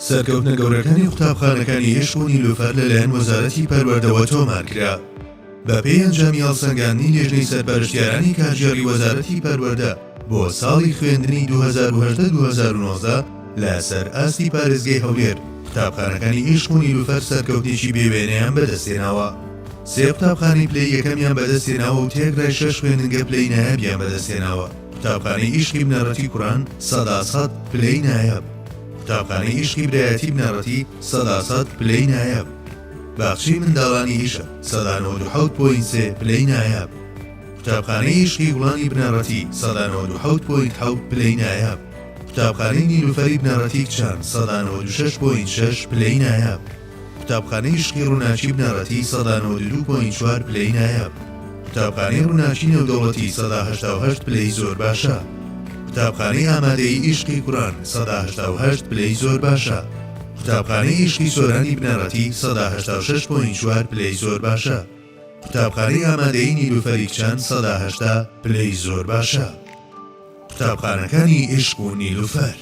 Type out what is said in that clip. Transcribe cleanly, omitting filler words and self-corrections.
سەرکەوتنە گەورەکانی قوتابخانەکانی عیشق و نیلوفەر لەلایەن وەزارەتی پەروەردەوە تۆمارکرا. بەپێی ئەنجامی هەڵسەنگاندنی لێژنەی سەرپەرشتیارانی کارگێڕی وەزارەتی پەروەردە بۆ ساڵی خوێندنی 2018 2019 لەسەر ئاستی پارێزگای هەولێر، قوتابخانەکانی عیشق و نیلوفەر سەرکەوتنێکی بێوێنەیان بەدەستهێناوە. سێ قوتابخانەی پلەی یەکەمیان بەدەستهێناوە و تێکڕای شەش خوێندنگە پلەی نایابیان بەدەستهێناوە. قوتابخانەی ئیشقی بنەڕەتی کوڕان 100% پلەی نایاب. قوتابخانەی ئیشقی برایەتی بنەڕەتی 100% پلەی نایاب. باخچەی منداڵانی ئیشق 97.3% پلەی نایاب. قوتابخانەی ئیشقی گوڵانی بنەڕەتی 97.7% پلەی نایاب. قوتابخانەی نیلوفەری بنەڕەتی کچان 96.6% پلەی نایاب. قوتابخانەی ئیشقی ڕووناکی بنەڕەتی 92.4% پلەی نایاب. قوتابخانەی ڕووناکی نێودەوڵەتی 88% پلەی زۆر باشە. قوتابخانەی ئامادەیی ئیشقی کوڕان 88% پلەی زۆر باشە. قوتابخانەی ئیشقی سۆرانی بنەڕەتی 86.4% پلەی زۆر باشە. قوتابخانەی ئامادەیی نیلوفەری کچان 80% پلەی زۆر باشە. قوتابخانەکانی ئیشق و نیلوفەر.